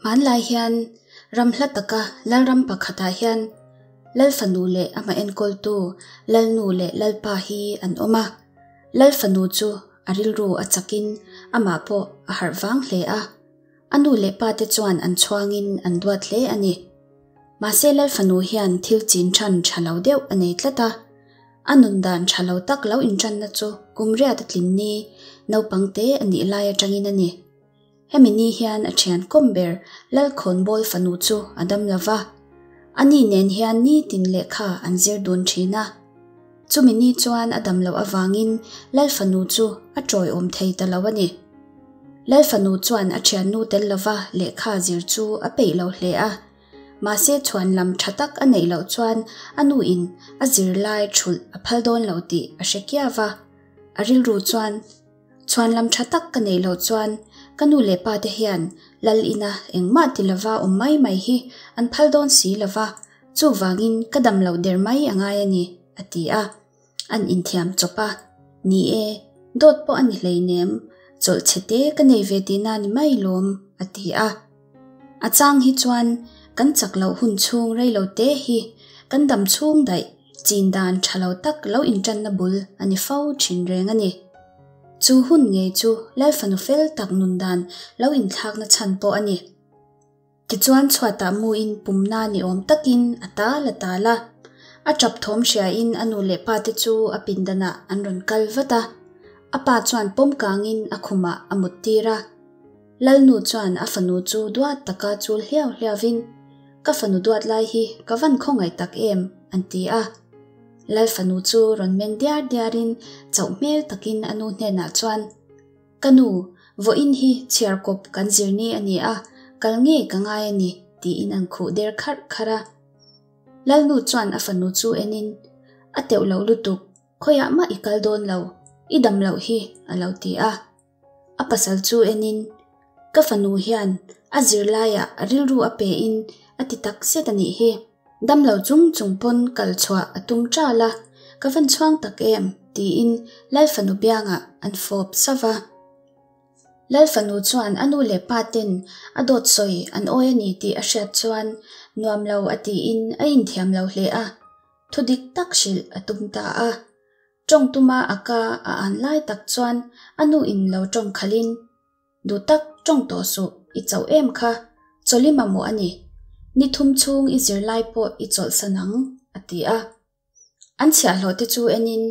Hmanlai hian ram hla taka Lalram pakhatah hian Lalfanu leh amah enkawltu Lalnu leh Lalpa hi an awm a. Lalfanu chu a rilru a chakin amah pawh a harh vang hle a. A nu leh pa te chuan an chhuangin an duat hle a ni. Mahse Lalfanu hian thil chin than tha lo deuh a nei tlat a. A nun dan tha lo tak lo intanna chu kum riat a tlin ni naupang te a nih lai atangin a ni. Hemi ni hian a thian kawm ber Lalkhawnbawl fanu chu a dam lo va. Ani nen hian nitin lehkha an zir dun thin a. Chumi ni chuan a dam loh avangin Lalfanu chu a tawiawm thei ta lo a ni. Lalfanu chuan a thiannu tel lova lehkha zir chu a peih lo hle a. Mahse chhuan lam tha tak a neih loh chuan a nuin a zirlai thulh a phal dawn lo tih a hre kiau va. A rilru chuan, Chhuan lam tha tak ka neih loh chuan ka nu leh pa te hian Lal ina engmah ti lova awm mai mai hi an phal dawn si lova, chuvangin ka dam loh der mai a ngai a ni, a ti a. An inthiam chawp a. Ni e, dawt pawh a ni hleinem, chawlh chhe te ka nei ve tihna ni mai lawm, a ti a. A chang hi chuan kan chak loh hun chhung rei lo te hi kan dam chhung daih chin dan tha lo tak lo intanna bul a ni fo thin reng a ni. Chu hun ngei chu Lalfanu fel tak nun dan lo inthlakna chhan pawh a ni. Tichuan chhuatah muin pumna ni awm takin a tal a tal a. A tap thawm hriain a nu leh pa te chu a pindanah an rawn kal vat a. A pa chuan pawm kangin a khumah a mut tir a. Lalnu chuan a fanu chu duat taka chul hliau hliauvin, Ka fanu duat lai hi ka van khawngaih tak em? an ti a. Lal fanu chu rawn meng diar diarin chauh hmel takin a nu hnenah chuan, Ka nu, vawiin hi chhiar kawp kan zir ni a ni a, kal ngei ka ngai a ni, tiin an khuh der kharh kharh a. Lalnu chuan a fanu chu enin, A teuh lo lutuk, khawiah mah i kal dawn lo, i dam loh hi, a lo ti a. A pasal chu enin, Ka fanu hian a zirlaiah a rilru a pein a ti tak zet a nih hi. Damlo chung chung pawn kal chhuah a tum ṭal a, ka van chhuang tak em? tiin Lalfanu biangah an fawp sauh a. Lalfanu chuan a nu leh pa ten a dawt sawi an awi a ni tih a hriat chuan nuam lo a tiin a inthiam lo hle a, thu dik tak hrilh a tum ta a. Tawng tuma a ka a an lai tak chuan a nu in lo tawng khalhin, Duh tak, tawng tawh suh, i chauh em kha, chawlh i mamawh a ni. Ni thum chhung i zirlai pawh i chawlhsan ang, a ti a. An chhiahhlawh te chu enin,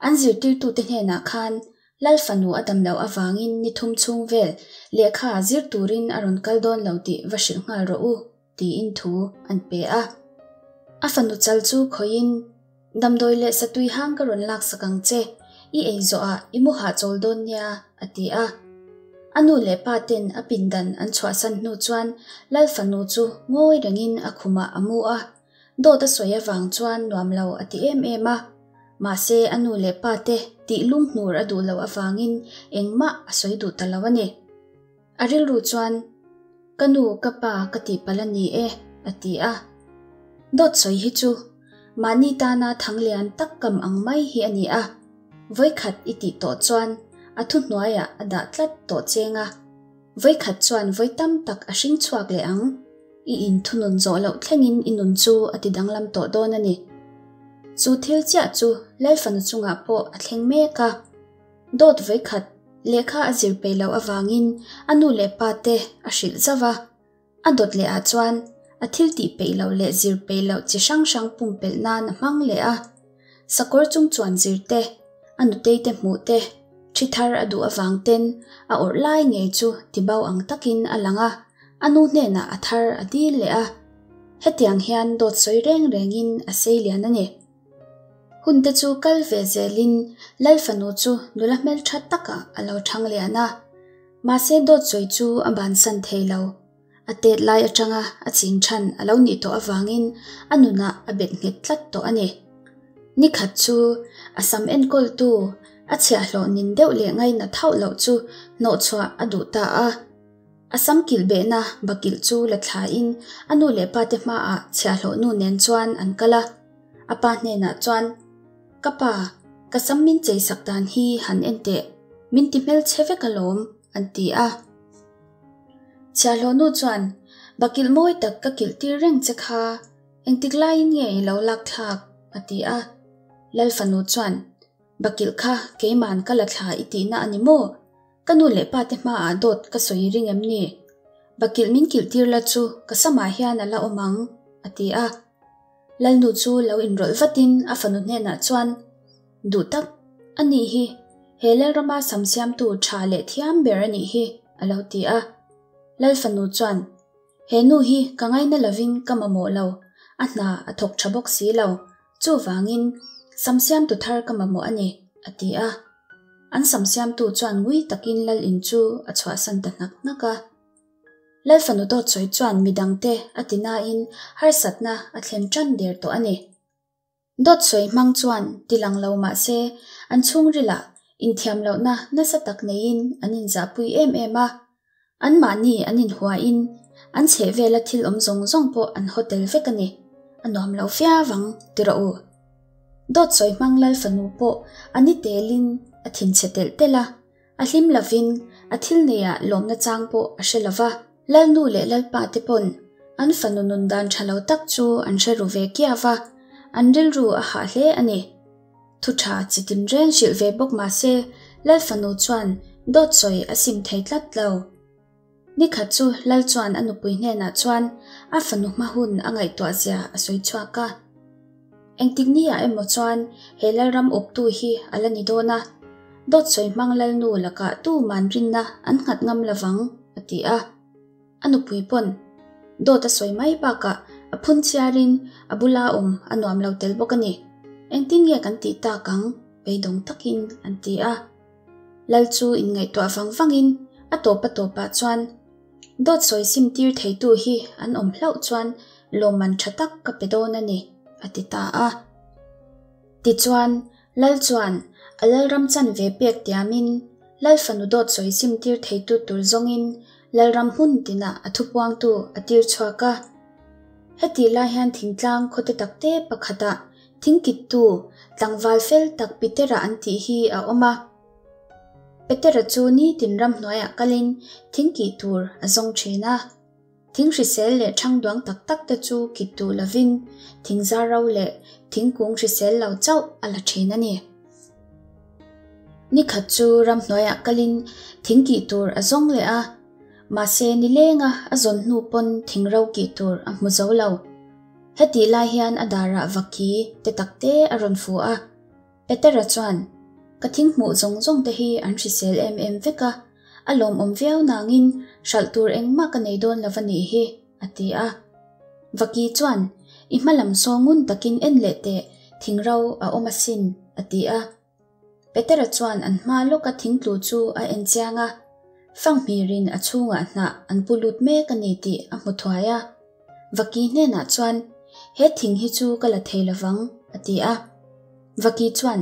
an zirtirtute hnenah khan Lal fanu a dam loh avangin ni thum chhung vel lehkha zir turin a rawn kal dawn lo tih va hrilh nghal rawh u, tiin thu an pe a. A fanu chal chu khawihin, Damdawi leh satui hang ka rawn laksak ang che, i ei zawhah i mu hahchawl dawn nia, a ti a. A nu leh pa ten a pindan an chhuahsan hnu chuan Lal fanu chu ngawi rengin a khumah a mu a. Dawt a sawi avang chuan nuam lo a ti em em a. Mahse a nu leh pa te tih lunghnur a duh loh avangin engmah a sawi duh ta lo a ni. A rilru chuan, Ka nu, ka pa ka tihpalh a ni e, a ti a. Dawt sawi hi chu mahni tana thanglian tak kam ang mai hi a ni a, vawikhat i tih tawh chuan a thuhnuaiah a dah tlat tawh cheng a, vawikhat chuan vawi tam tak a hring chhuak leh ang. I inthunun zawh loh thlengin i nun chu a ti danglam tawh dawn a ni. Chu thil chiah chu Lalfanu chungah pawh a thleng mek a. Dawt vawikhat lehkha a zir peih loh avangin a nu leh pa te a hrilh zauh a. A dawt leh ah chuan a thil tih peih loh leh zir peih loh chi hrang hrang pumpelh nan a hmang leh a. Sakawr chung chuan zir te, a nutei te hmuh te, thi thar a duh avang ten a awrh lai ngei chu ti bo ang takin a lang a, a nu hnenah a thar a dil leh a. Hetiang hian dawt sawi reng rengin a sei lian a ni. Hun te chu kal ve zelin Lal fanu chu nula hmeltha takah a lo thang lian a. Mahse dawt sawi chu a bansan thei lo. A tet lai atanga a chin than a lo nih tawh avangin a nunah a bet nghet tlat tawh a ni. Nikhat chu a sam enkawltu a chhiahhlawh nin deuh leh ngainat hauh loh chu hnawhchhuah a duh ta a. A sam kilh behna bakilh chu la thlain a nu leh pa te hmaah chhiahhlawh nu nen chuan an kal a. A pa hnenah chuan, Ka pa, ka sam min chei sak dan hi han en teh, min ti hmelchhe vek alawm, an ti a. Chhiahhlawh nu chuan, Bakilh mawi tak ka kilh tir reng che kha, engtik laiin nge i lo lak thlak? a ti a. Lal fanu chuan, Bakilh kha keiman ka la thla i tihna a ni maw? Ka nu leh pa te hmaah dawt ka sawi ring em ni? Bakilh min kilh tir la chu ka samah hian a la awm ang, a ti a. Lalnu chu lo inrawlh vatin a fanu hnenah chuan, Duh tak, a nih hi, he Lalrama sam siamtu tha leh thiam ber a nih hi, a lo ti a. Lal fanu chuan, He nu hi ka ngaina lovin ka mamawh lo, a hna a thawk tha bawk si lo, chuvangin sam siamtu thar ka mamawh a ni, a ti a. An sam siamtu chuan ngui takin Lal in chu a chhuahsan ta hnak hnak a. Lal fanu dawt sawi chuan midangte a ti nain harsatna a thlen tan der tawh a ni. Dawt sawi hmang chuan ti lang lo mah se an chhungrilah inthiam lohna nasa tak neiin an inzahpui em em a. Anmahni an inhuain an chhehvela thil awm zawng zawng pawh an haw tel vek a ni. A nuam lo viau ang ti rawh u. Dawt sawi hmang Lal fanu pawh a ni telin a thinchhe telh telh a. A hlim lovin a thil neiah lawmna chang pawh a hre lova. Lalnu leh Lalpa te pawn an fanu nun dan tha lo tak chu an hre ru ve kiau a, an rilru a hah hle a ni. Thu tha chi tin reng hrilh ve bawk mah se Lal fanu chuan dawt sawi a sim thei tlat lo. Nikhat chu Lal chuan a nupui hnenah chuan a fanu hma hun a ngaihtuah zia a sawi chhuak a. Engtik ni ah emaw chuan he Lalram awptu hi a la ni dawn a, dawt sawi hmang Lalnu lakah tuman rinna an nghat ngam lovang, a ti a. A nupui pawn dawt a sawi mai bakah a phun chiarin a bula awm a nuam lo tel bawk a ni. Engtin nge kan tih tak ang? beidawng takin an ti a. Lal chu inngaihtuah vang vangin a tawp a tawpah chuan dawt sawi sim tir theitu hi an awm hlauh chuan lawmman tha tak ka pe dawn a ni, a ti ta a. Tichuan, Lal chuan a Lalram chanve pek tiamin Lal fanu dawt sawi sim tir theitu tur zawngin Lalram hmun tinah a thupuangtu a tir chhuak a. Hetih lai hian thingtlang khawte takte pakhatah Thingkittu, tlangval fel tak Petera an tih hi a awm a. Petera chu nitin ramhnuaiah kalin thingkih tur a zawng thin a. Thing hrisel leh thangduang tak tak te chu kit duh lovin thingzar ro leh thingkung hrisel lo chauh a la thin a ni. Nikhat chu ramhnuaiah kalin thingkih tur a zawng leh a, mahse nilenga a zawn hnu pawn thing ro kih tur a hmu zo lo. Hetih lai hian a darah vaki te tak te a rawn fu a. Petera chuan, Ka thing hmuh zawng zawng te hi an hrisel em em vek a, a lawmawm viau nangin hralh tur engmah ka nei dawn lo va nih hi, a ti a. Vaki chuan, I hma lam saw ngun takin en leh teh, thing ro a awm asin, a ti a. Petera chuan an hma lawka thingtlu chu a en chiang a, fanghmirin a chhungah hnah an pu lut mek a ni tih a hmu thuai a. Vaki hnenah chuan, He thing hi chu ka la thei lovang, a ti a. Vaki chuan,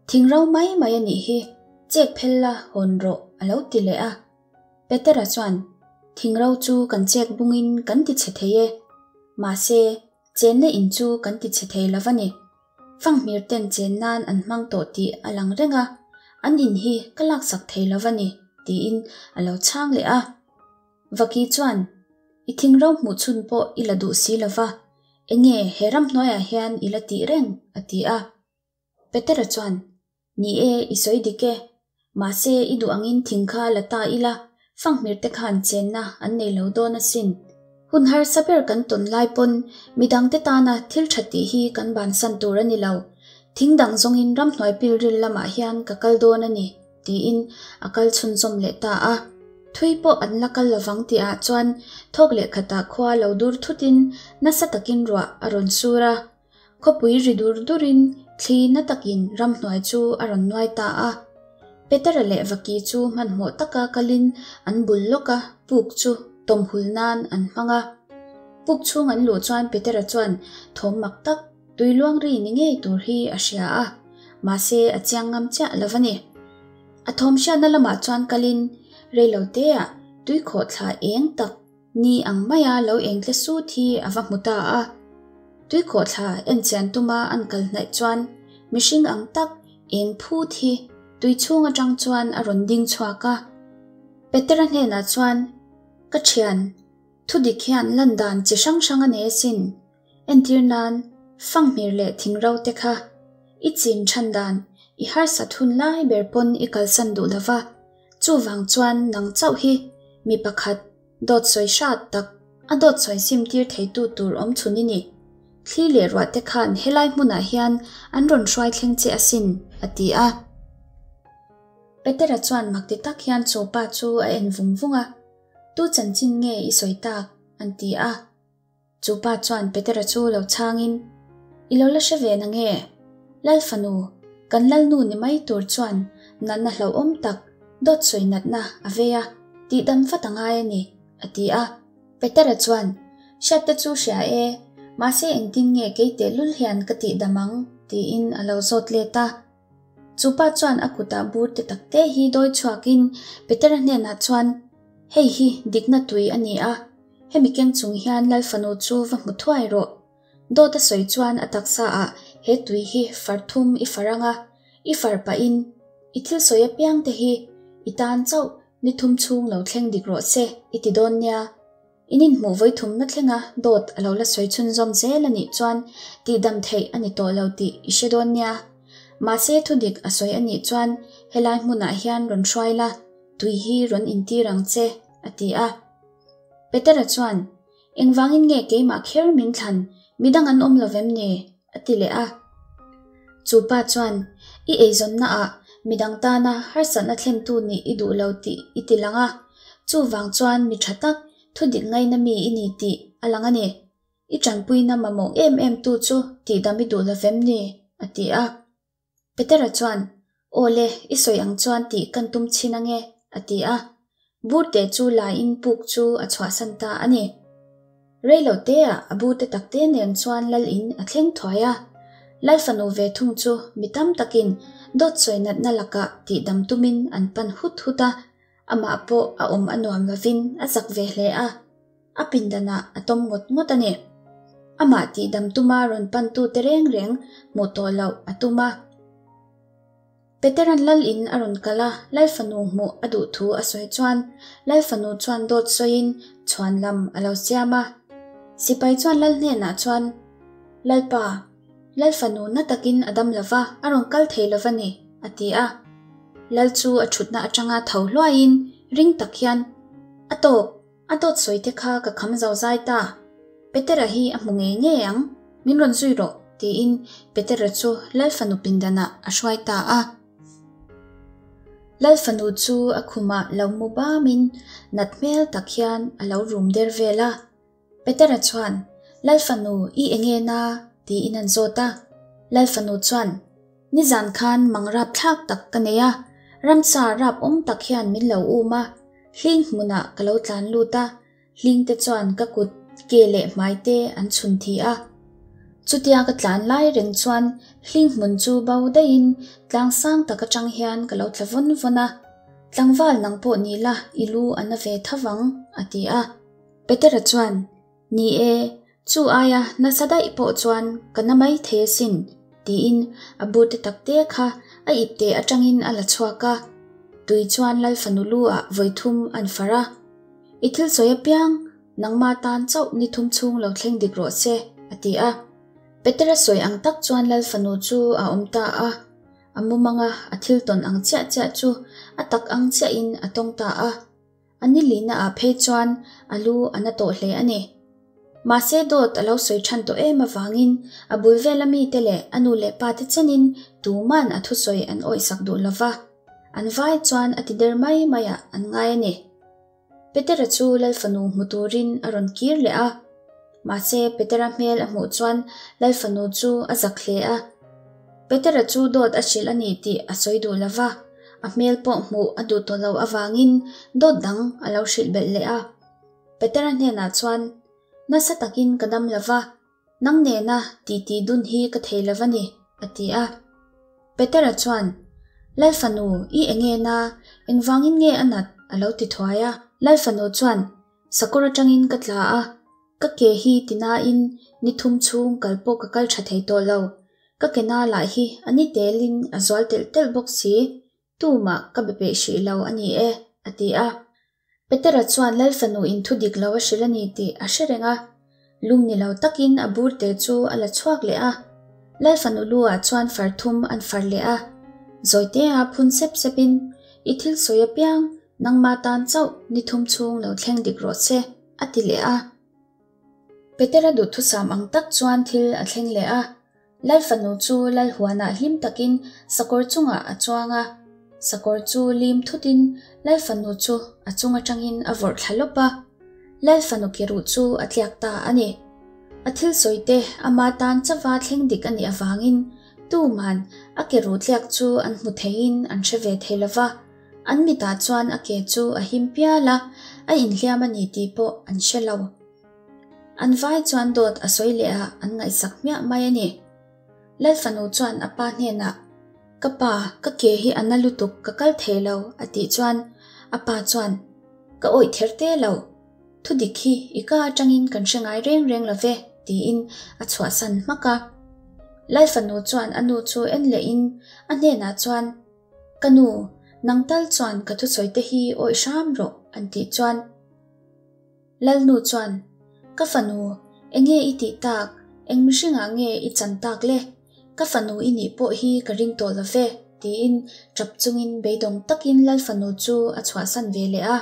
Thing ro mai mai a nih hi, chek phel la hawn rawh, a lo ti leh a. Petera chuan, Thing ro chu kan chek bungin kan ti chhe thei e, mahse, chenna in chu kan ti chhe thei lo va ni. Fanghmir ten chen nan an hmang tawh tih a lang reng a, an in hi ka laksak thei lo va ni, tiin a lo chhang leh a. Vaki chuan, I thing ro hmuh chhun pawh i la duh si lo va, enge he ramhnuaiah hian i la tih reng? a ti a. Petera chuan, Ni e, i sawi dik e. Mahse, i duh angin thing kha la ta ila, fanghmir te khan chenna an nei lo dawn asin. Hun harsa ber kan tawn lai pawn midangte tana thil tha tih hi kan bansan tur a ni lo. Thing dang zawngin ramhnuai pilril lamah hian ka kal dawn a ni, tiin a kal chhunzawm leh ta a. Thui pawh an la kal lovang tihah chuan thawk leh khatah khua lo dur thutin nasa takin ruah a rawn sur a. Khawpui ri dur durin thli na takin ramhnuai chu a rawn nuai ta a. Petera leh Vaki chu hmanhmawh taka kalin an bul lawk a, puk chu tawmhul nan an hmang a. Puk chhung an luh chuan Petera chuan thawm mak tak, tui luang ri ni ngei tur hi a hria a, mahse a chiang ngam chiah lo a ni. A thawm hriatna lamah chuan kalin reiloteah tui khawhthla eng tak, Ni ang maia lo engtle sut hi a va hmu ta a. Tuikhawhthla en chian tuma an kal hnaih chuan mihring ang tak eng phut hi tui chhung atang chuan a rawn ding chhuak a. Petera hnenah chuan, Ka thian, Thudik hian lan dan chi hrang hrang a nei asin. Entir nan, fanghmir leh thingro te kha i chin than dan, i harsat hun lai ber pawn i kalsan duh lova, chuvang chuan nang chauh hi mi pakhat dawt sawi hrat tak a dawt sawi sim tir theitu tur awm chhun i ni. Thli leh ruah te khan helai hmunah hian an rawn hruai thleng che asin, a ti a. Petera chuan makti tak hian chu pa chu a en vung vung a, Tu chanchin nge i sawi tak? an ti a. Chu pa chuan Petera chu lo chhangin, I lo la hre ve na nge? Lal fanu, kan lalnu ni mai tur chuan natna hlauhawm tak, dawt sawi natna a vei a, tihdam vat a ngai a ni, a ti a. Petera chuan, Hriatte chu hria e, mahse engtin nge kei tehlul hian ka tihdam ang? tiin a lo zawt let a. Chu pa chuan a kutah bur te tak te hi dawi chhuakin Petera hnenah chuan, Hei hi dikna tui a ni a, hemi keng chung hian Lal fanu chu va hmu thuai rawh. Dawt a sawi chuan a taksa ah he tui hi far thum i far anga, i far pahin i thil sawi apiang te hi i tan chauh ni thum chhung lo thleng dik rawh se i ti dawn nia. In inhmuh vawithumna thlenga dawt a lo la sawi chhunzawm zel a nih chuan tihdam theih a ni tawh lo tih i hre dawn nia. Mahse thudik a sawi a nih chuan helai hmunah hian rawn hruai la, tui hi rawn intir ang che, a ti a. Petera chuan, Engvangin nge keimah kher min thlan, midang an awm lo vem ni? a ti leh a. Chu pa chuan, I eizawnnaah midang tana harsatna thlentu nih i duh lo tih i ti lang a, chuvang chuan mi tha tak, thudik ngaina mi i ni tih a lang a ni. I tanpuina mamawh em em tu chu tihdam i duh lo vem ni? a ti a. Petera chuan, Aw le, i sawi ang chuan tih kan tum chhin ange, a ti a. Burte chu laiin puk chu a chhuahsan ta a ni. Rei lo teah a burte takte nen chuan lal in a thleng thuai a. Lal fanu ve thung chu mi tam takin dawt sawi natna lakah tihdam tumin an pan hut hut a, amah pawh a awm a nuam lovin a zak ve hle a. A pindanah a tawm ngawt ngawt a ni. Amah tihdam tuma rawn pantute reng reng hmuh tawh loh a tum a. Petera'n lal in a rawn kal a, Lal fanu hmuh a duh thu a sawi chuan Lal fanu chuan dawt sawiin chhuan lam a lo siam a. Sipai chuan Lal hnenah chuan, Lalpa, Lal fanu na takin a dam lo va, a rawn kal thei lo va ni, a ti a. Lal chu a thutna atanga tho hluaiin ring tak hian, A tawk! A dawt sawi te kha ka kham zo zai ta. Petera hi a hmu ngei ngei ang, min rawn zui rawh, tiin Petera chu Lal fanu pindanah a hruai ta a. Lal fanu chu a khumah lo mu bamin nat hmel tak hian a lo rum der vel a. Petera chuan, Lal fanu i enge na? tiin an zawt a. Lal fanu chuan, Nizan khan mang rap thlak tak ka nei a, ramsa rap awm tak hian min lo um a, hling hmunah ka lo tlan lut a, hling te chuan ka kut, ke leh hmai te an chhun thi a. Chutia ka tlan lai reng chuan hling hmun chu bo daihin tlang sang tak atang hian ka lo tla vawn vawn a, Tlangval nang pawh ni la i lu a na ve tho vang, a ti a. Petera chuan, Ni e, chu aia nasa daih pawh chuan ka na mai thei asin, tiin a bute takte kha a ipte atangin a la chhuak a. Tui chuan Lal fanu lu ah vawi thum an far a. I thil sawi apiang, nangma tan chauh ni thum chhung lo thleng dik rawh se, a ti a. Petera sawi ang tak chuan Lal fanu chu a awm ta a. A mumanga a thil tawn ang chiah chiah chu a tak ang chiahin a tawng ta a. A ni lihna ah phei chuan a lu a na tawh hle a ni. Mahse dawt a lo sawi than tawh em avangin a bul vela mite leh a nu leh pa te chenin tuman a thusawi an awihsak duh lova, an vai chuan a ti der mai maiah an ngai a ni. Petera chu Lal fanu hmu turin a rawn kir leh a. Mahse Petera hmel a hmuh chuan Lal fanu chu a zak hle a. Petera chu dawt a hrilh a ni tih a sawi duh lova, a hmel pawh hmuh a duh tawh loh avangin dawt dang a lo hrilh belh leh a. Petera hnenah chuan, Nasa takin ka dam lova, nang nena titi dun hi ka thei lova ni, a ti a. Petera chuan, Lal fanu, i enge na, engvangin nge a nat? a lo ti thuai a. Lal fanu chuan, Sakawr atangin ka tla a, ka ke hi tinain ni thum chhung kal pawh ka kal tha thei tawh lo. Ka ke na lah hi a ni telin a zual telh telh bawk si, tumah ka be peih hrih lo a ni e, a ti a. Petera chuan Lal Fanu in thu dik lo a hrilh a ni tih a hre reng a, lung ni lo takin a burte chu a la chhuak leh a. Lal Fanu lu ah chuan far thum an far leh a, Zawitea phun sep sepin, I thil sawi apiang nangma tan chauh ni thum chhung lo thleng dik rawh se, a ti leh a. Petera duhthusam ang tak chuan thil a thleng leh a. Lal fanu chu Lal huanah hlim takin sakawr chungah a chuang a. Sakawr chu lim thutin Lal fanu chu a chung atangin a vawrh thla lawp a. Lal fanu ke ruh chu a tliak ta a ni. A thil sawi te ama tan chauva thleng dik a nih avangin tuman a ke ruh tliak chu an hmu theiin an hre ve thei lo va. An mitah chuan a ke chu a him pial a, a inhliam a ni tih pawh an hre lo. An vai chuan dawt a sawi leh a, an ngaihsak hmiah mai a ni. Lal fanu chuan a pa hnenah, Ka pa, ka ke hi a na lutuk, ka kal thei lo, a tih chuan a pa chuan, Ka awih ther te lo. Thu dik hi i ka atangin kan hre ngai reng reng lo ve, tiin a chhuahsan hmak a. Lal fanu chuan a nu chu en lehin a hnenah chuan, Ka nu, nang tal chuan ka thusawi te hi awih hram rawh, an tih chuan, Lalnu chuan, Ka fanu, enge i tih tak? Eng mihringah nge i chan tak le? Ka fanu i nih pawh hi ka ring tawh lo ve, tiin tap chungin beidawng takin Lal fanu chu a chhuahsan ve leh a.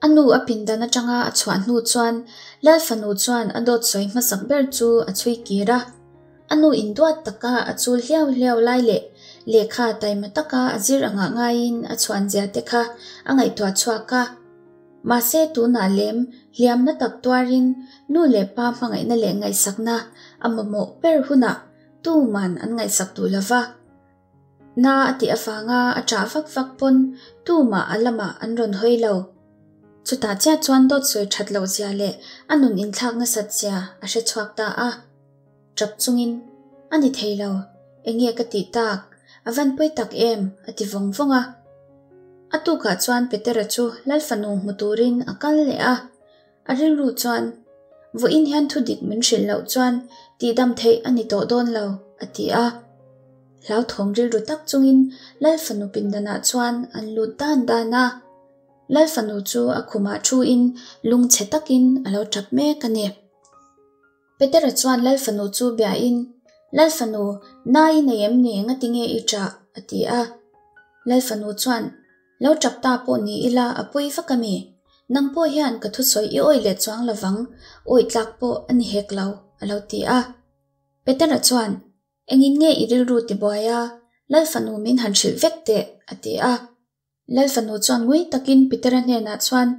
A nu a pindan atanga a chhuah hnu chuan Lal fanu chuan a dawt sawi hmasak ber chu a chhui kir a. A nu induat taka a chul hliau hliau lai leh lehkha taima taka a zir angah ngaiin a chhuanzia te kha a ngaihtuah chhuak a. Mahse tunah lem hliamna tak tuarin nu leh pa hmangaihna leh ngaihsakna a mamawh ber hunah tuman an ngaihsak duh lova. Na a tih avanga a ṭah vak vak pawn tumah a lamah an rawn hawi lo. Chutah chiah chuan dawt sawi ṭhat loh zia leh a nun inthlak nasat zia a hre chhuak ta a. Ṭap chungin, A ni thei lo, eng nge ka tih tak, a van pawi tak em, a ti vawng vawng a. A tukah chuan Petera chu Lal fanu hmu turin a kal leh a. A rilru chuan, Vawiin hian thu dik min hrilh loh chuan tihdam theih a ni tawh dawn lo, a ti a. Hlauthawng rilru tak chungin Lal fanu pindanah chuan an lut dan dan a. Lal fanu chu a khumah thuin lungchhe takin a lo tap mek a ni. Petera chuan Lal fanu chu biain, Lal fanu, na i nei em ni, ngati nge i ṭah? a ti a. Lal fanu chuan, Lo ṭap ta pawh ni ila a pawi vak a mi? Nang pawh hian ka thusawi i awih leh chuang lovang, awih tlak pawh a ni hek lo, a lo ti a. Petera chuan, Engin nge i rilru tibuai a, Lal fanu min han hrilh vek teh, a ti a. Lal fanu chuan ngui takin Petera hnenah chuan,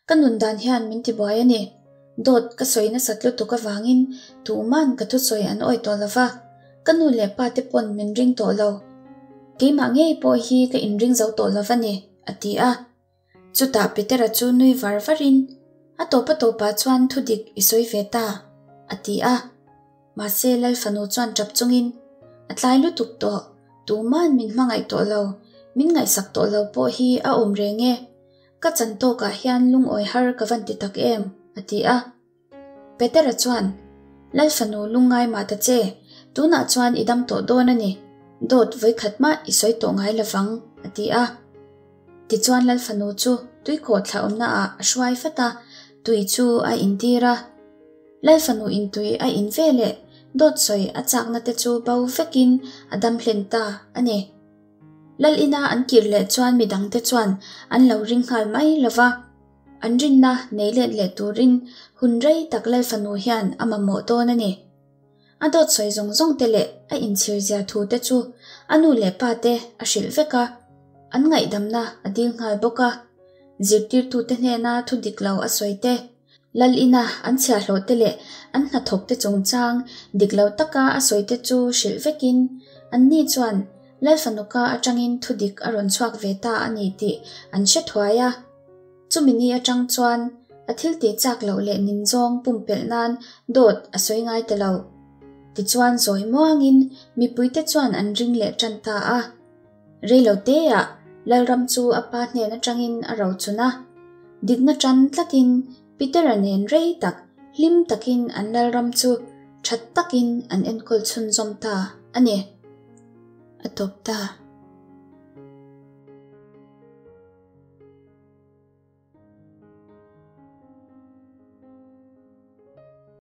Ka nun dan hian min tibuai a ni. Dawt ka sawi nasat lutuk avangin tuman ka thusawi an awih tawh lo va, ka nu leh pa te pawn min ring tawh lo. Keimah ngei pawh hi ka inring zo tawh lo va ni, a ti a. Chutah Petera chu nui var varin, A tawp a tawpah chuan thudik i sawi ve ta, a ti a. Mahse Lal fanu chuan tap chungin, A tlai lutuk tawh, tuman min hmangaih tawh lo, min ngaihsak tawh lo pawh hi a awm reng e. Ka chan tawkah hian lungawi har ka van ti tak em, a ti a. Petera chuan, Lal fanu lungngai mah ta che, tunah chuan i dam tawh dawn a ni, dawt vawikhat mah i sawi tawh ngai lovang, a ti a. Tichuan Lal fanu chu tuikhawh thla awmna ah a hruai vat a, tui chu a intir a. Lal fanu in tui a in ve leh dawt sawi a chakna te chu bo vekin a dam hlen ta a ni. Lal ina an kir leh chuan midang te chuan an lo ring nghal mai lo va, an rinna nei let leh turin hun rei tak Lal fanu hian a mamawh dawn a ni. A dawt sawi zawng zawng te leh a inchhir zia thu te chu a nu leh pa te a hrilh vek a, an ngaihdamna a dil nghal bawk a. Zirtirtute hnena thu dik lo a sawi te, Lal ina an chhiahhlawh te leh an hnathawk te chungchang dik lo taka a sawi te chu hrilh vekin anni chuan Lal Fanuka atangin thu dik a rawn chhuak ve ta a ni tih an hre thuai a. Chumi ni atang chuan a thil tih chak loh leh nin zawng pumpelh nan dawt a sawi ngai ta lo. Tichuan zawi muangin mipuite chuan an ring leh tan ta a. Reilo teah Lalram chu a pa hnen atangin a rochun a. Dikna tan tlatin Petera nen rei tak hlim takin an Lalram chu that takin an enkawl chhunzawm ta a ni. A tawp ta.